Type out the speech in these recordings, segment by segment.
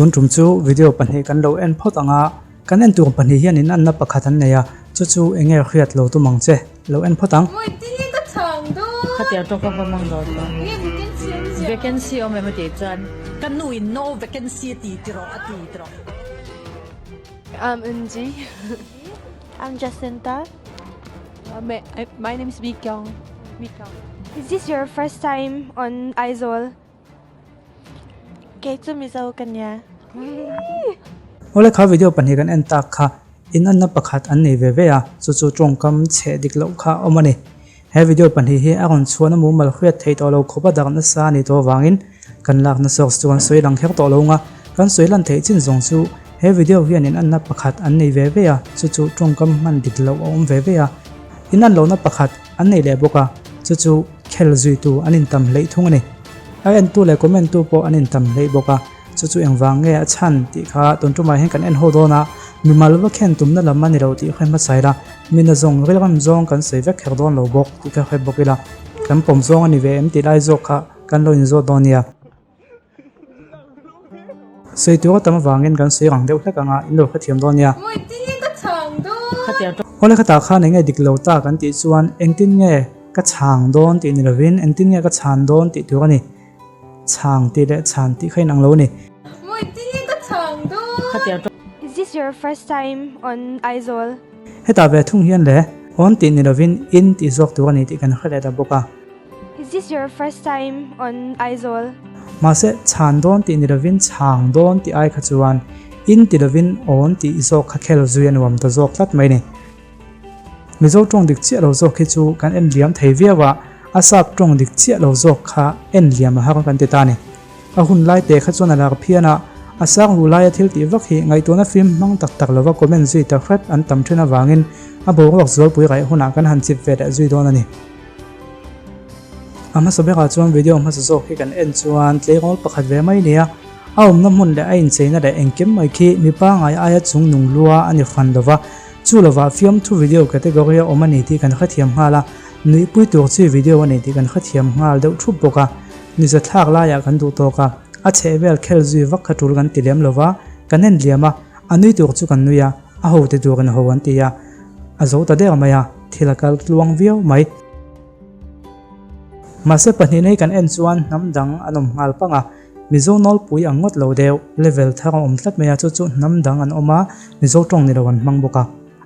Tun tum chu video pahnih kan lo en phawt ang a, kan en tur pahnih hian in anna pakhat an nei a, chu chu eng nge hriat lo tum ang che, lo en phawt ang. Khatiang tawk ka va mang dawn lo. Vacancy awm em a tih chuan ka nu in no vacancy a ti ti rawh a ti ti rawh. I'm Eunji. I'm Jacinta. My name is Mikyong. Mikyong. Is this your first time on Aizawl? Kei chu Mizo ka nia. Awle kha video pahnih kan en tak kha inanna pakhat an nei ve ve a, chu chu tawngkam chheh dik loh kha a awm a ni. He video pahnih hi a rawn chhuahna mumal hriat theih tawh lo khawp a darh nasa a nih tawh avangin kan lakna source chu kan sawi lang kher tawh lo nga, kan sawi lan theih chin zawng chu he video hian inanna pakhat an nei ve ve a, chu chu tawngkam hman dik loh a awm ve ve a, inan lohna pakhat an nei leh bawk a, chu chu khel zuitu an intam hleih thung a ni. A entu leh comment tu pawh an intam hleih bawk a, chu chu engvang nge a chhan tih kha tun tumah hian kan en ho dawn a, mimal va khen tumna lam a ni lo tih hre hmasa ila, mina zawng rilram zawng kan sawi vek kher dawn lo bawk tih kha hre bawk ila, kan pawm zawng a ni ve em tih lai zawk kha kan lo inzawt dawn nia. Sawi tur a tam avangin kan sawi rang deuh hlek anga in lo hrethiam dawn nia. Awle khatah khan enge dik lo ta kan tih chuan engtin nge ka chhang dawn tih ni lovin engtin nge ka chhan dawn tih tur a ni. Chhang tih leh chhan tih kha inang lo a ni. Is this your first time on Aizawl? Hetah ve thung hian le awn tih ni lovin in tih zawk tur a ni tih kan hre leh ta bawk a. Is this your first time on Aizawl? Mahse, chhan dawn tih ni lovin chhang dawn tih ai kha chuan in ti lovin awn tih zawk kha khel zui a nuam ta zawk tlat mai ni. Mizo tawng dik chiah lo zawk hi chu kan en liam thei viau a, a sap tawng dik chiah lo zawk kha en liam a har kan ti ta ni. A hun lai te kha chuan a lar phian a, a sang hu laia thil tih vak hi ngaihtuahna fim hmang tak tak lova comment zui ta hrep an tam then avangin a boruak zualpui raih hunah kan han chip ve leh zui dawn a ni. A hmasa berah chuan video hmasa zawk hi kan en chuan tleirawl pakhat ve mai nia, a awmna hmun leh a incheina leh engkim mai khi mi pangngai aia chung nung lua a ni fan lova, chu lovah fiamthu video category a awm a ni tih kan hrethiam nghal a, nuihpui tur chi video a ni tih kan hrethiam nghal deuh thup bawk a, ni zathlak laiah kan duh tawk a, a chhehvel khel zui vak kha tul kan ti lem lova, kan en liam a, a nui tur chu kan nui a, a ho ti tur in ho an ti a, a zo ta der mai a, thil a kal tluang viau mai. Mahse pahnih nei kan en chuan hnam dang an awm nghal pang a, Mizo nawlpui ang ngawt lo deuh, level thar a awm tlat mai a, chu chu hnam dang an awm a, Mizo tawng ni lo an hmang bawk a.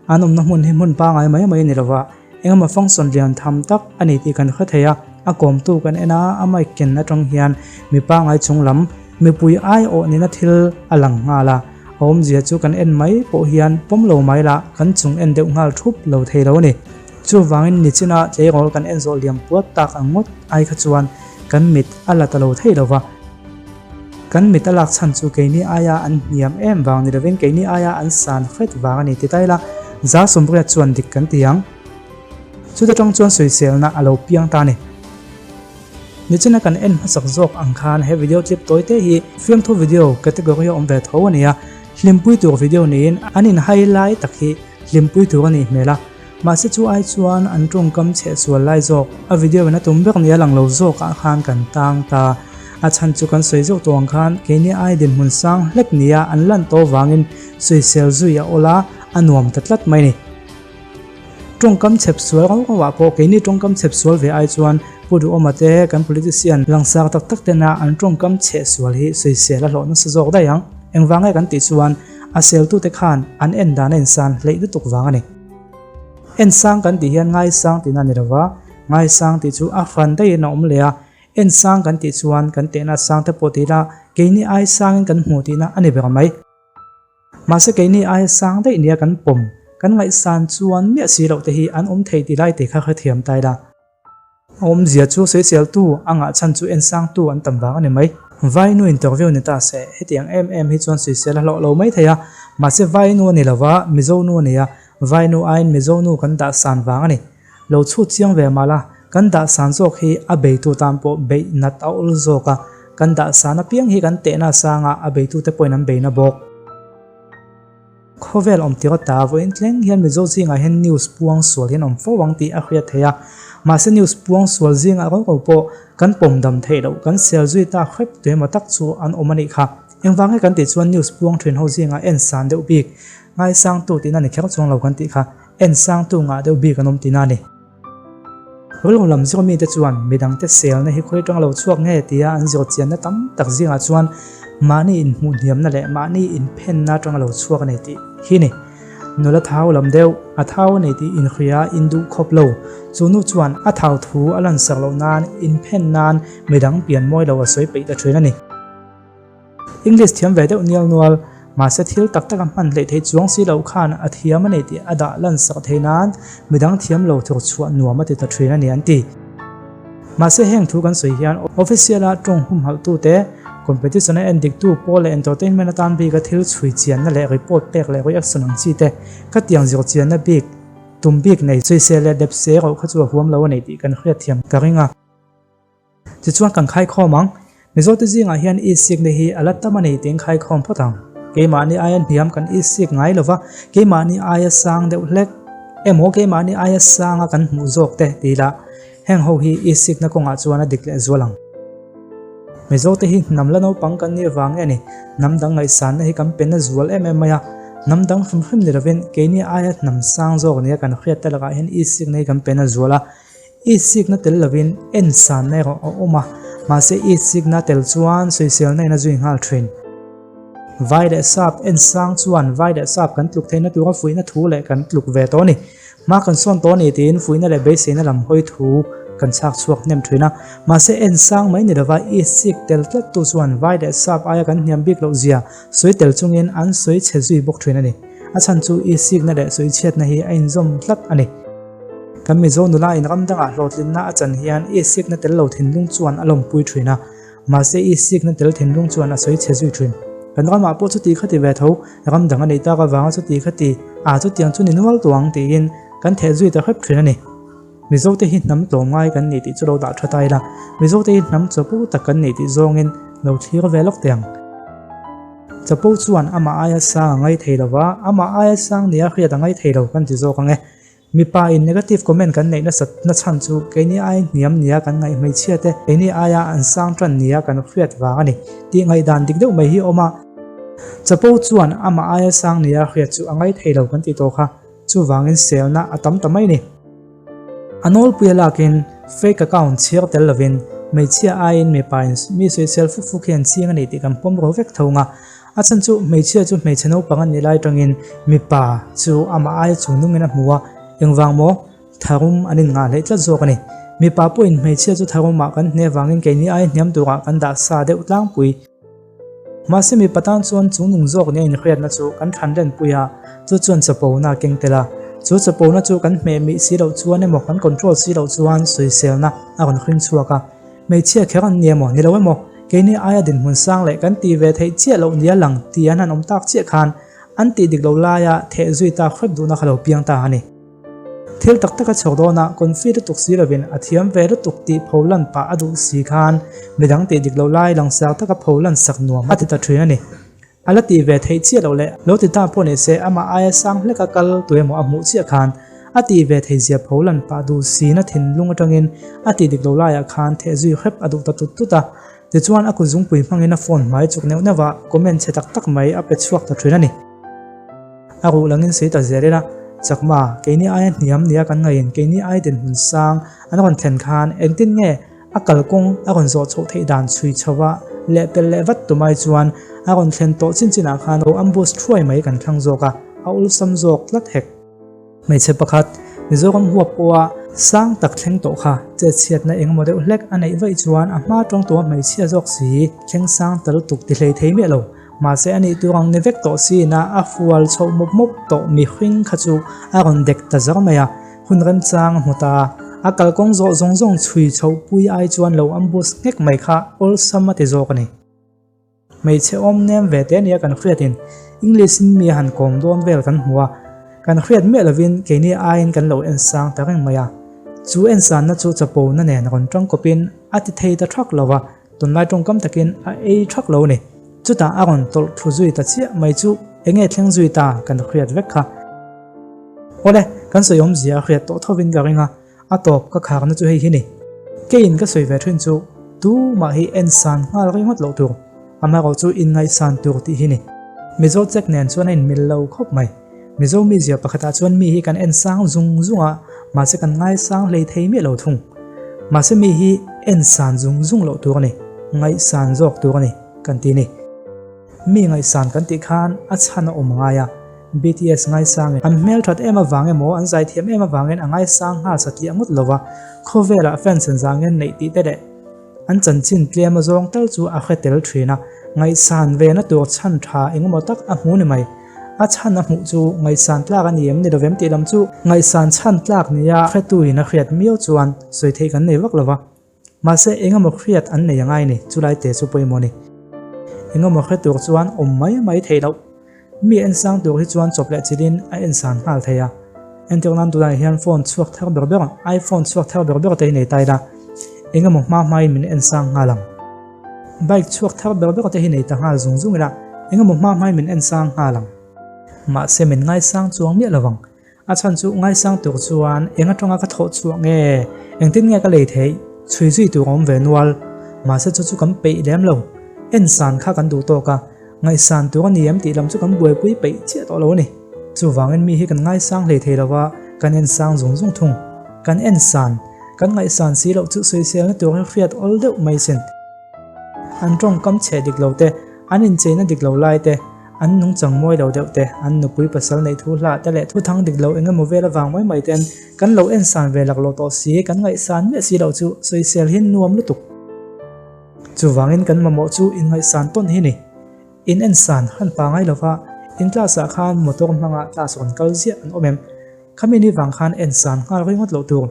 An awmna hmun hi hmun pangai mai mai a ni lo va, engemaw function lian tham tak a ni tih kan hre thei a, a kawmtu kan en a, a mic ken atang hian mi pangai chung lam mipui aiawh nena thil a lang nghal a, a awmzia chu kan en mai pawh hian pawm lo mai lah kan chung en deuh nghal thup lo thei lo a ni. Chuvangin nichina tleirawl kan en zawh liam puat tak ang ngawt ai kha chuan kan mit a la ta lo thei lo va. Kan mit a lak chhan chu keini aia an hniam em vang ni lovin keini aia an san hret vang a ni ti ta ila, za sawmriat chuan dik kan ti ang. Chuta tang chuan sawiselna a lo piang ta a ni. Nichina kan en hmasak zawk ang khan he video clip tawi te hi fiamthu video category a awm ve tho a ni a, hlimpui tur video niin an inhai lai tak hi hlimpui tur a nih hmel a. Mahse chu ai chuan an tawngkam chheh sual lai zawk, a video in a tum ber nia lang lo zawk ah khan kan tang ta. A chhan chu kan sawi zeuh tawh ang khan keini ai dinhmun sang hlek nia an lan tawh vangin sawisel zui a awl a, a nuam ta tlat mai ni. Tawngkam chhep sual rau rau ah pawh keini tawngkam chhep sual ve ai chuan Pu Duhawma te kan politician langsar tak tak tena an tawngkam chheh sual hi sawisel a hlawh nasa zawk daih ang. Engvang nge kan tih chuan a seltute khan an en dan a insan hleih lutuk vang a ni. Ensang kan tih hian ngaisang tihna a ni lova, ngaisang tih chu a hran daihin a awm leh a, ensang kan tih chuan kan tehna sang te pawh ti ila keini ai sangin kan hmuh tihna a ni ber mai. Mahse keini ai sang daih nia kan pawm, kan ngaihsan chuan miah si loh te hi an awm thei ti lai te kha hrethiam ta ila. A awmzia chu sawiseltu a ngah chhan chu ensangtu an tam vang a ni mai. Vainu interview ni ta se, hetiang em em hi chuan sawisel a hlawh lo mai thei a, mahse Vainu a ni lo va, Mizo nu a ni a, Vainu aiin Mizo nu kan dah san vang a ni. Lo chhut chiang ve mah la, kan dah san zawk hi a beitu tan pawh beih nat a awl zawk a, kan dah san apiang hi kan tehna sangah a beitute pawhin an beina bawk. Khawvel awm tir ata vawiin thleng hian Mizo zingah hian news puang sual hian awm fo ang tih a hriat theih a. Mahse news puang sual zingah ro ro pawh kan pawm dam theih loh, kan sel zui tak hrep tuemaw tak chu an awm a nih kha. Engvang nge kan tih chuan news puang thin ho zingah en san deuh bik, ngaisangtu tihna ni kher chuang lo kan tih kha, en sangtu ngah deuh bik an awm tihna a ni. Rilru lam zir mite chuan midangte selna hi khawi tang lo chhuak nge tia an zir chianna tam tak zingah chuan mahni inhmuh hniamna leh mahni inphenna atanga lo chhuak a nei tih hi ni. Nula thau lam deuh, a thau a nei tih inhria induh khawp lo. Chu nu chuan a thau thu a lansak loh nan inphen nan midang pian mawi lo a sawi peih ta thin a ni. English thiam ve deuh nial nual, mahse thil tak tak a hman hleih theih chuang si loh khan a thiam a nei tih a dah lan sak thei nan midang thiam lo thawk chhuah nuam a ti ta thin a ni an ti. Mahse heng thu kan sawi hian official-a tawng humhalhtute, competition-a en diktu pawl leh entertainment atan bika thil chhui chianna leh report pek leh reaction ang chi te ka tiang zir chianna bik tum bik nei sawisel leh depse erawh kha chu a huam lo a nei tih kan hriatthiam ka ring a. Tichuan kan khaikhawm ang. Mizote zingah hian isikna hi a la tam a ni tiin khaikhawm phawt ang. Keimahni aia hniam kan isik ngai lova, keimahni aia sang deuh hlek emaw keimahni aia sanga kan hmuh zawk te ti ila, heng ho hi isikna kawngah chuan a dik leh zual ang. Mizote hi hnam la naupang kan nih vang nge ni, hnam dang ngaihsanna hi kan pe na zual em em mai a. Hnam dang hrim hrim ni lovin keini aia hnam sang zawk nia kan hriat te lakah hian isikna hi kan pe na zual a. Itsikna tel lovin en sanna erawh a awm a, mahse itsikna tel chuan sawiselna in a zui nghal thin. Vai leh sap en sang chuan vai leh sap kan tluk theihna tura fuihna thu leh kan tluk ve tawh a ni. Hma kan sawn tawh a ni tiin fuihna leh beiseina lam hawi thu kan chhak chhuak hnem thin a, mahse en sang mai ni lova itsik tel tlat tu chuan vai leh sap aia kan hniam bik loh zia sawi tel chungin an sawi chhe zui bawk thin a ni. A chhan chu itsikna leh sawichhiatna hi a inzawm tlat a ni. Kan Mizo nula in ram dangah hlawhtlinna a chan hian isikna tel lo thinlung chuan a lawmpui thin a, mahse isikna tel thinlung chuan a sawi chhe zui thin. Kan ramah pawh chuti kha ti ve tho, ram dang a neih tak avanga chuti kha ti, ah chutiang chu ni nual tawh ang tiin kan theh zui ta hrep thin a ni. Mizote hi hnam tlawmngai kan ni tih chu lo dah tha ta ila, Mizote hi hnam chapo tak kan ni tih zawngin lo thlir ve lawk teh ang. Chapo chuan amah aia sang a ngai thei lova, amah aia sang nia hriat a ngai thei lo kan ti zawk ang e. Mipa in negative comment kan neih nasat na chhan chu keini ai hniam nia kan ngaih hmeichhia te keini aia an sang tan nia kan hriat vang a ni tih ngaihdan dik deuh mai hi a awm a. Chapo chuan amah aia sang nia hriat chu a ngai thei lo kan tih tawh kha, chuvangin selna a tam ta mai ni. A nawlpui a lakin fake account chhiar tel lovin hmeichhia aiin mipa in mi sawisel fuk fuk hi an ching a ni tih kan pawm ro vek tho nga. A chhan chu hmeichhia chu hmeichhe naupang a nih lai atangin mipa chu amah aia chung nungin a hmu a, engvang maw? Tharum an inngah hleih tlat zawk a ni. Mipa pawhin hmeichhia chu tharumah kan hne vangin keini aia hniam turah kan dah sa deuh tlangpui. Mahse mipa tan chuan chung nung zawk nia inhriatna chu kan thlan lenpui a, chu chuan chapona a keng tel a. Chu chapona chu kan hmeh mih si loh chuan emaw kan control si loh chuan sawiselna a rawn hring chhuak a. Hmeichhia kher an ni emaw ni lo emaw, keini aia dinhmun sang leh kan tih ve theih chiah loh nia lang tih an han awm tak chiah khan an tih dik loh laia theh zui tak hrep duhna kha lo piang ta a ni. Thil tak taka chhawk dawnah confi lutuk si lovin a thiam ve lutuk tih pho lan pah a duh si khan midang tih dik loh lai langsar taka pho lan sak nuam a ti ta thin a ni. A la tih ve theih chiah loh leh lo ti ta pawh ni se amah aia sang hleka kal tu emaw a hmuh chiah khan a tih ve theih zia pho lan pah duh sina thinlung atangin a tih dik lo laiah khan theh zui hrep a duh ta tut tut a. Tichuan a kutzungpui hmangin a phone hmai chuk neuh neuh a, comment chhe tak tak mai a pe chhuak ta thin a ni. A ruh langin sei ta zel ila, Chakma, keini aia hniam nia kan ngaiin keini ai dinhmun sang an rawn thlen khan engtin nge A kalkawng a rawn zawh chhoh theih dan chhui chho a, leh pel leh vat tumai chuan a rawn thlen tawh chin chinah khan ro ambush thuai mai kan thlang zawk a, a awlsam zawk tlat hek. Hmeichhe pakhat, Mizoram huap pawha sang tak thleng tawh kha chetchhiatna engemaw deuh hlek a neih vaih chuan a hma tawng tua hmeichhia zawk si thleng sang ta lutuk ti hlei thei miah lo. Mahse a nih tur ang ni vek tawh siin a a fual chhoh mawp mawp tawh mihring kha chu a rawn dek ta zar mai a. Hun remchang a hmu ta. A kalkawng zawh zawng zawng chhui chhoh pui ai chuan lo ambush nghek mai kha awlsam a ti zawk a ni. Hmeichhe awm nem ve te nia kan hriatin English in mi a han kawm dawn vel kan hmu a, kan hriat miah lovin keini aiin kan lo en sang ta reng mai a. Chu ensanna chu chapona nen rawn tangkawpin a ti thei ta thak lo va, Tunlai tawngkam takin a ei thak lo a ni. Chutah a rawn tawlh thlu zui ta chiah mai chu Enge thleng zui ta kan hriat vek kha. Awle, kan sawi awmzia a hriat tawh thovin ka ring a, a tawp ka kharna chu hei hi ni. Keiin ka sawi ve thin chu tumah hi en san nghal ringawt loh tur, amaherawh chu inngaihsan tur tih hi ni. Mizo check nen chuan a inmil lo khawp mai. Mizo mizia pakhatah chuan mi hi kan en sang zung zung a, mahse kan ngaisang hlei thei miah lo thung. Mahse mi hi en san zung zung loh tur a ni, ngaihsan zawk tur a ni kan ti ni. Mi ngaihsan kan tih khan a chhan a awm ngai a, BTS ngaisangin an hmelthat em avang emaw an zaithiam em avangin a ngaisang nghal satliah ngawt lo va, khawvelah fans an zangin neih tih te leh an chanchin tlem a zawng tal chu a hre tel thin a, ngaihsan ve na tur chhan tha engemaw tak a hmu ni mai. A chhan a hmuh chu ngaihsan tlak a ni em ni lovem tih lam chu ngaihsan chhan tlak nia hretuin a hriat miau chuan sawi theih kan nei vak lo va. Mahse, engemaw hriat an nei angai ni, chulai te chu pawimawh ni. Engemaw hre tur chuan awm mai mai theih loh. Mi en sang tur hi chuan chawp leh chilhin a en san nghal thei a. Entir nan tunah hian phone chhuak thar ber ber, iPhone chhuak thar ber ber te hi nei ta ila, engemaw hma hmain min en sang nghal ang. Bike chhuak thar ber ber te hi nei ta nghal zung zung ila, engemaw hma hmain min en sang nghal ang. Mahse, min ngaisang chuang miah lovang. A chhan chu ngaisang tur chuan eng atanga ka thawh chhuah nge, engtin nge ka lei theih, chhui zui tur a awm ve nual. Mahse chu chu kan peih lem lo. En san kha kan duh tawk a, ngaihsan tur a ni em tih lam chu kan buaipui peih chiah tawh lo a ni. Chuvangin mi hi kan ngaisang hlei thei lo va, kan en sang zung zung thung. Kan en san, kan ngaihsan si loh chu sawiselna tur hi hriat awl deuh mai sin. An tawngkam chhe dik lo te, an incheina dik lo lai te, an nungchang mawi lo deuh te, an nupui pasal neih thu hlah te leh thuthang dik lo eng emaw vel avang mai mai ten kan lo ensan ve lak lo tawh si, kan ngaihsan miah si loh chu sawisel hi nuam lutuk. Chuvangin kan mamawh chu inngaihsan tawn hi ni. In ensan han pangai lova, in class ah khan motor hmanga class rawn kal ziah an awm em? Khami ni vang khan en san nghal ringawt loh tur.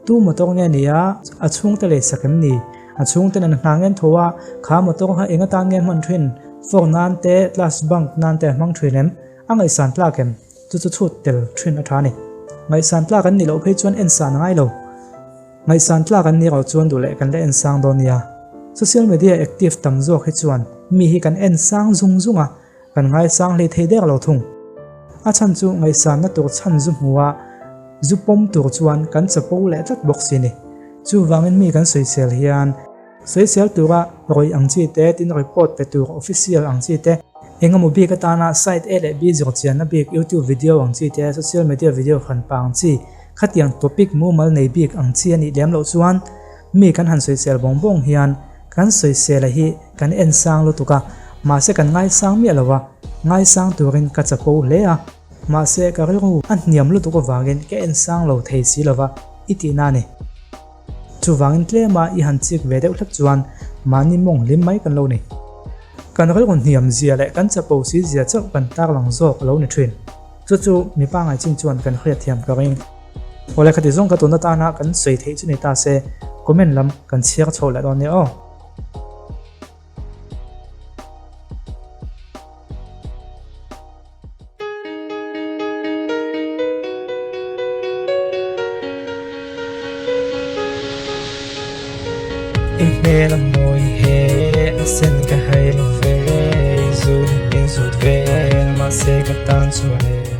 Tu motor nge ni a, a chhungte lei sak em ni? A chhungten an hna ngen tho a, kha motor kha eng atan nge hman thin? Fork nan te, class bunk nan te a hmang thin em? A ngaihsan tlak em? Chu chu chhut tel thin a tha a ni. Ngaihsan tlak an nih loh phei chuan en san a ngai lo. Ngaihsan tlak an nih loh chuan duh leh kan la en sang dawn nia. Social media active tam zawk hi chuan mi hi kan en sang zung zung a, Kan ngaisang hlei thei der lo thung. A chhan chu ngaihsanna tur chhan zu hmu a, zu pawm tur chuan kan chapo leh tlat bawk si ni. Chuvangin mi kan sawisel hian, sawisel tura rawih ang chi te, tin report pe tur official ang chi te, engemaw bik atana site A leh B zirchianna bik YouTube video ang chi te, social media video hranpa ang chi, khatiang topic mumal nei bik ang chi a nih lem loh chuan mi kan han sawisel bawng bawng hian Kan sawisela hi kan en sang lutuk a, mahse kan ngaisang miah lo a, ngaisang turin ka chapo hle a, mahse ka rilru a hniam lutuk avangin ka en sang lo thei si lo va, i tihna a ni. Chuvangin tlema i han chik ve deuh hlek chuan mahni mawng hlim mai kan lo ni. Kan rilru hniam zia leh kan chapo si zia chauh kan tarlang zawk a lo ni thin. Chu chu mi pangngai chin chuan kan hriatthiam ka ring. Awle khati zawng ka tun atana kan sawi theih chu ni ta se, comment lam kan chhiar chho leh dawn nia aw. I hmel a mawi he a sen ka hai lo ve, i zun in zut vel mahse ka tan chuan e.